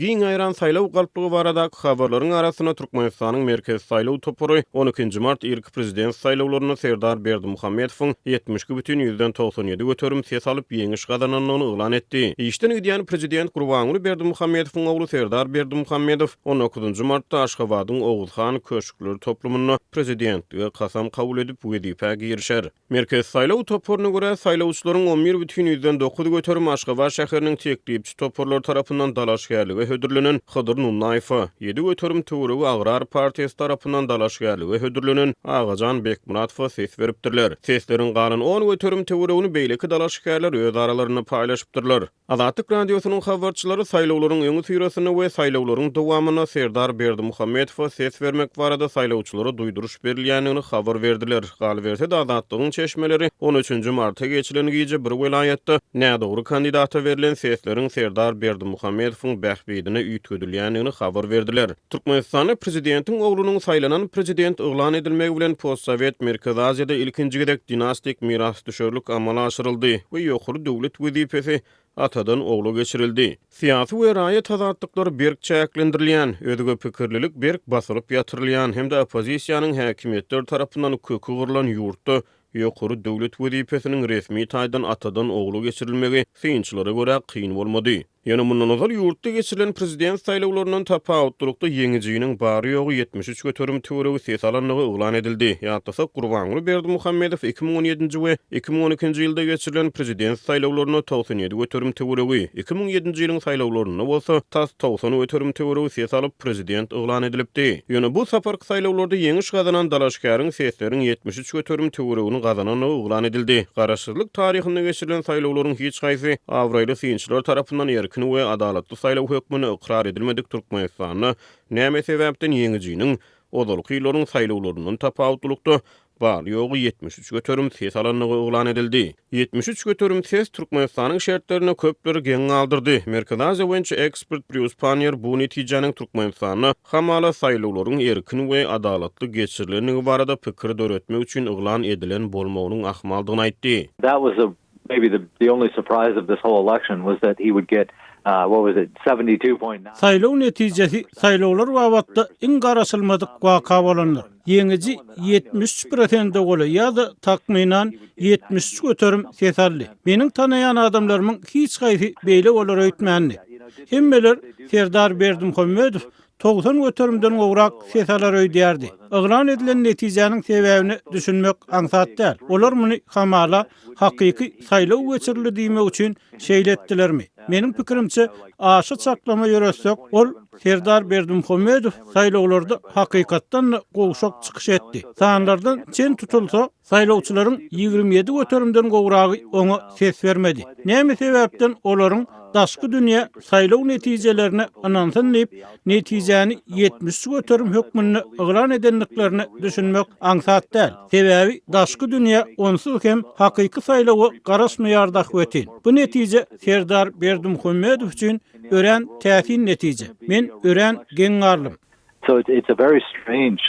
Giň ýaýran saýlaw galplygy baradaky habarlaryň arasynda Türkmenistanyň Merkezi saýlaw topary on ikinji mart irki prezident saýlawlarynda Serdar Berdimuhamedowyň 72 bütin ýüzden 97 göterim ses alyp ýeňiş gazanandygyny yglan etdi. Işden gidýän prezident Gurbanguly Berdimuhamedowyň ogly Serdar Berdimuhamedow on dokuzynjy martda Aşgabadyň Oguzhan köşkler toplumynda prezidentlige kasam kabul edip wezipä girişer. Merkezi saýlaw toparyna görä, saýlawçylaryň on bir bütin ýüzden dokuz göterimi Aşgabat şäheriniň teklipçi toparlary tarapyndan dalaşgärlige hödürlenen Hydyr Nunnaýewe, ýedi göterim töweregi Agrar partiýasy tarapyndan dalaşgärlige hödürlenen Agajan Bekmyratowa ses beripdirler. Sesleriň galan on göterim töweregini beýleki dalaşgärler öz aralarynda paýlaşypdyrlar. Azatlyk Radiosynyň habarçylary saýlawlaryň öňüsyrasynda we saýlawlaryň dowamynda Serdar Berdimuhamedowa ses bermek barada saýlawçylara duýduryş berilýändigini habar berdiler. Galyberse-de, Azatlygyň çeşmeleri on üçünji marta geçilen gije bir welaýatda nädogry kandidata berlen sesleriň Serdar Berdimuhamedowyň bähbidine üýtgedilýändigini habar berdiler. Türkmenistanda prezidentiň oglunyň saýlanan prezident yglan edilmegi bilen postsowet Merkezi Aziýada ilkinji gezek dinastik mirasdüşerlik amala aşyryldy we ýokary döwlet wezipesi atadan ogla geçirildi. Syýasy we raýat azatlyklary berk çäklendirilýän, özge pikirlilik berk basylyp ýatyrylýan hem-de oppozisiýanyň häkimiýetler tarapyndan köki gyrlan ýurtda ýokary döwlet wezipesiniň resmi taýdan atadan ogla geçirilmegi synçylara görä kyn bolmady. Ýöne mundan ozal ýurtda geçirilen prezident saýlawlaryndan tapawutlylykda ýeňijiniň bary-ýogy 73 göterim töweregi ses alandygy yglan edildi. Ýatlasak, Gurbanguly Berdimuhamedow 2017-nji we 2012-nji ýylda geçirilen prezident saýlawlarynda 97 göterim töweregi, 2007-nji ýylyň saýlawlarynda bolsa tas 90 göterim töweregi ses alyp, prezident yglan edilipdi. Ýöne bu saparky saýlawlarda ýeňiş gazanan dalaşgäriň sesleriň 73 göterim töweregini gazanandygy yglan edildi. Garaşsyzlyk taryhynda geçirilen saýlawlaryň hiç haýsy abraýly synçylar tarapyndan erkin we adalatly saýlaw hökmünde ykrar edilmedik Türkmenistanda näme sebäpden ýeňijiniň ozalky ýyllaryň saýlawlaryndan tapawutlylykda bary-ýogy 73 göterim ses alandygy yglan edildi. 73 göterim ses Türkmenistanyň şertlerinde köpleri geň galdyrdy. Merkezi Aziýa boýunça ekspert Brýus Panniýer bu netijäniň Türkmenistanda hamala saýlawlaryň erkin we adalatly geçirilendigi barada pikir döretmek üçin yglan edilen bolmagynyň ahmaldygyny aýtdy. That was a maybe the the only surprise of this whole election was that he would get what was it 72.9. Saýlaw netijesi saýlawlar babatda iň garaşylmadyk waka bolandyr. Ýeňiji 73 prosente golaý ýa-da takmynan 73 göterim ses aldy. Meniň tanaýan adamlarymyň hiç haýsy beýle bolar öýtmändi. Hemmeler Serdar Berdimuhamedow 90 göterimden gowrak ses alar öýdýärdi. Yglan edilen netijäniň sebäbine düşünmek aňsat däl. Olar muny hamala hakyky saýlaw geçirildi diýmek üçin şeýle etdilermi? Meniň pikirimçe, aşa çaklama ýöretsek, ol Serdar Berdimuhamedow saýlawlarda hakykatdan-da gowşak çykyş etdi. Sanlardan çen tutulsa, Saýlawçylaryň 27 göterimden gowragy oňa ses bermedi. Näme sebäpden olaryň daşky dünýä saýlaw netijelerine ynansyn diýip, netijäni 73 göterim hökmünde yglan edendiklerine düşünmek aňsat däl. Sebäbi daşky dünýä onsuz hem hakyky saýlawa garaşmaýardy ahbetin. Bu netije Serdar Berdimuhamedow üçin örän täsin netije. Men örän geň galdym. So it's a very strange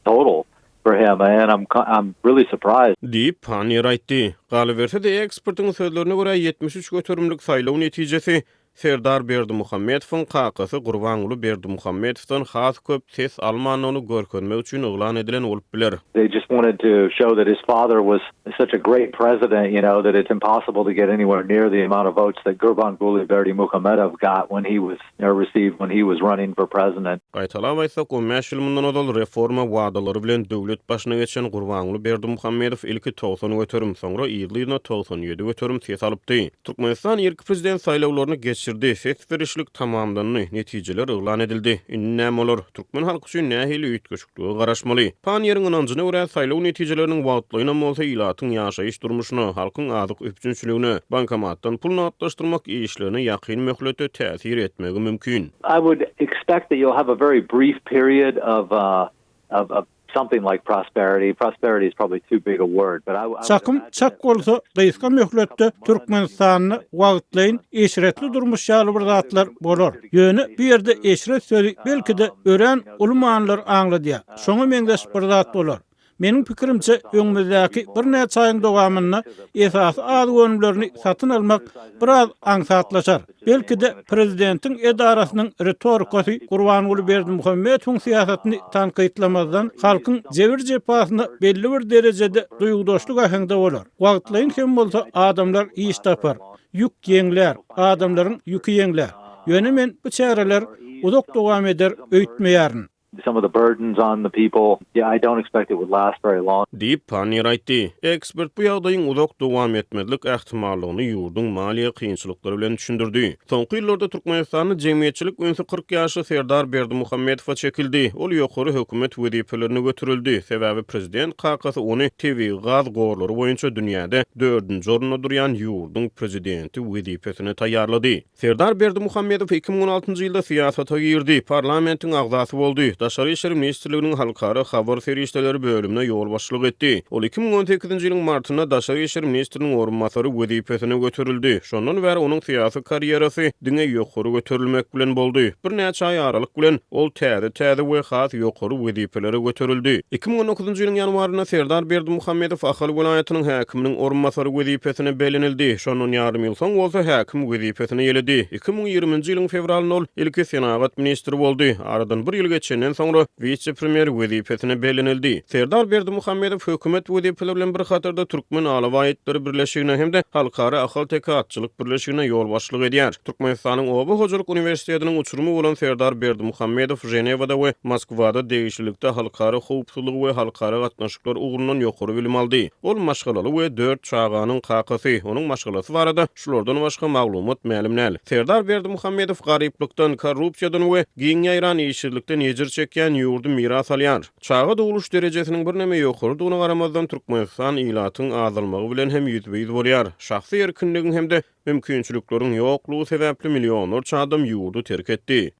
total for him and I'm I'm really surprised. Diýip, Panniýer aýtdy. Galyberse-de, ekspertiň sözlerine görä, 73 göterimlik saýlaw netijesi Serdar Berdimuhamedowyň kakasy Gurbanguly Berdimuhamedowdan has köp ses almandygyny görkezmek üçin yglan edilen bolup biler. They just wanted to show that his father was such a great president, you know, that it's impossible to get anywhere near the amount of votes that Gurbanguly Berdimuhamedow got when he was received when he was running for president. Gaýtalap aýtsak, on bäş ýyl mundan ozal reforma wadalary bilen döwlet başyna geçen Gurbanguly Berdimuhamedow ilki 90 göterim, soňra yzly-yzyna 97 göterim ses alypdy. Türkmenistan irki prezident saýlawlaryny geçirdi, ses berişlik tamamlandy, netijeler yglan edildi. Indi näme bolar? Türkmen halky üçin nähili üýtgeşiklige garaşmaly? Panniýeriň ynanjyna görä, saýlaw netijeleriniň wagtlaýynam bolsa ilatyň ýaşaýyş-durmuşyna, halkyň azyk üpjünçiligine, bankomatdan pul nagtlaşdyrmak işlerine ýakyn möhletde täsir etmegi mümkin. I would expect that you'll have a very brief period of of of something like prosperity. Prosperity is probably too big a word, but I would Çakym çak bolsa, gysga möhletde Türkmenistanda wagtlaýyn eşretli durmuş ýaly bir zatlar bolar. Ýöne bu ýerde eşret sözi belki-de örän uly manylary aňladýar. Şoňa meňzeş bir zat bolar. Meniň pikirimçe, öňümizdäki birnäçe aýyň dowamynda esasy azyk önümlerini satyn almak biraz aňsatlaşar. Belki-de, prezidentiň edarasynyň ritorikasy Gurbanguly Berdimuhamedowyň syýasatyny tankytlamazdan, halkyň jebir-jepasyna belli bir derejede duýgudaşlyk äheňde bolar. Wagtlaýyn hem bolsa adamlar iş tapar. Ýük ýeňlär, adamlaryň ýüki ýeňlär. Ýöne men bu çäreler uzak dowam eder öýtmeýärin. Some of the burdens on the people. Yeah, I don't expect it would last very long. Diýip, Panniýer aýtdy. Ekspert bu ýagdaýyň uzak dowam etmezlik ähtimallygyny ýurduň maliýe kynçylyklary bilen düşündirdi. Soňky ýyllarda Türkmenistanda jemgyýetçilik ünsi 40 ýaşly Serdar Berdimuhamedowa çekildi. Ol ýokary hökümet wezipelerine göterildi, sebäbi prezident kakasy ony tebigy gaz gorlary boýunça dünýäde dördünji orunda durýan ýurduň prezidenti wezipesine taýýarlady. Serdar Berdimuhamedow 2016-njy ýylda syýasata girdi, parlamentiň agzasy boldy, Daşary işler ministrliginiň Halkara habar serişdeleri bölümine ýolbaşçylyk etdi. Ol 2018-nji ýylyň martynda daşary işler ministriniň orunbasary wezipesine göterildi. Şondan bäri onuň syýasy karýerasy diňe ýokary göterilmek bilen boldy. Birnäçe aý aralyk bilen, ol täze-täze we has ýokary wezipelere göterildi. 2019-njy ýylyň ýanwarynda Serdar Berdimuhamedow Ahal welaýatynyň häkiminiň orunbasary wezipesine bellenildi. Şondan ýarym ýyl soň bolsa häkim wezipesini eýeledi. 2020-nji ýylyň fewralynda ol ilki senagat ministri boldy. Aradan bir ýyl geçenden soňra wise-premýer wezipesine bellenildi. Serdar Berdimuhamedow hökümet wezipeleri bilen bir hatarda Türkmen alabaý itleri birleşigine hem-de Halkara ahalteke atçylyk birleşigine ýolbaşçylyk edýär. Türkmenistanyň Oba hojalyk uniwersitetiniň uçurymy bolan Serdar Berdimuhamedow Ženewada we Moskwada degişlilikde halkara howpsuzlygy we halkara gatnaşyklar ugrundan ýokary bilim aldy. Ol maşgalaly we dört çaganyň kakasy. Onuň maşgalasy barada şulardan başga maglumat mälim däl. Serdar Berdimuhamedow garyplykdan, korrupsiýadan we giň ýaýran işsizlikden ejir çekýän ýurdy miras alýar. Çaga dogluş derejesiniň birneme ýokarydygyna garamazdan, Türkmenistan ilatyň azalmagy bilen hem ýüzbe-ýüz bolýar. Şahsy erkinligiň hem-de Mümkinçilikleriň ýoklugy sebäpli millionlarça adam ýurdy terk etdi.